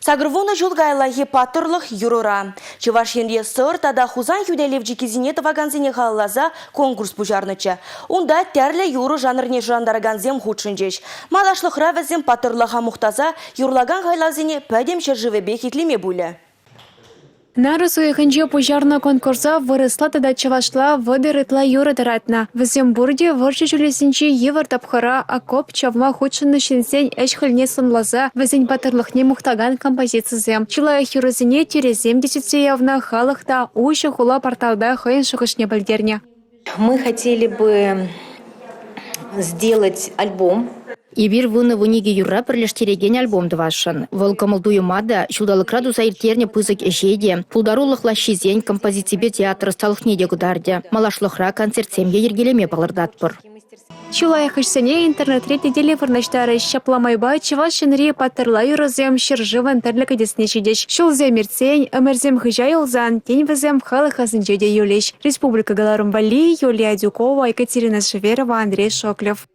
80 ҫул каяллахи паттӑрлӑх юрӑра. Чӑваш Енре Сӑр тата Хусан хӳтӗлев чиккисене тӑвакансене халалласа конкурс пуҫарнӑччӗ. Унта тӗрлӗ юрӑ жанрне шӑрантаракансем хутшӑнчӗҫ. Малашлӑхра вӗсем паттӑрлӑха мухтаса юрлакан хайлавсене пӗтӗм ҫӗршывӗпех итлеме пулӗ. Нарӑс уйӑхӗнче пуҫарнӑ конкурса вырӑсла тата чӑвашла 30 ытла юрӑ тӑратнӑ. Вӗсем пурте вӑрҫӑ ҫулӗсенчи йывӑр тапхӑра окоп чавма хутшӑннӑ ҫынсен ӗҫ-хӗлне сӑнласа вӗсен паттӑрлӑхне мухтакан композицисем. Чи лайӑх юрӑсене тӳресем те сӳтсе явнӑ, халӑх та Уҫӑ хула порталта хӑйӗн шухӑшне пӗлтернӗ. Мы хотели бы сделать альбом. Эпир вунӑ-вуникӗ юрра пӗрлештерекен альбом тӑвасшӑн. Вӑл кӑмӑл-туйӑма та, ҫулталӑкра туса ирттернӗ пысӑк ӗҫе те, пултарулӑх лаҫҫисен, композиципе театр ӑсталӑхне те кӑтартӗ. Малашлӑхра концертсем те йӗркелеме палӑртатпӑр. Чи лайӑх ӗҫсене интернетри тетеле вырнаҫтарӗҫ. Ҫапла майпа Чӑваш Енри паттӑрла юрӑсем ҫӗршывӑн тӗрлӗ кӗтесне ҫитӗҫ. Ҫулсем иртсен, ӗмӗрсем хыҫа юлсан, тен вӗсем халӑх асӗнче те юлӗҫ. Республика кӑларӑм валли Юлия Адюкова, Екатерина Шеверова, Андрей Шоклев.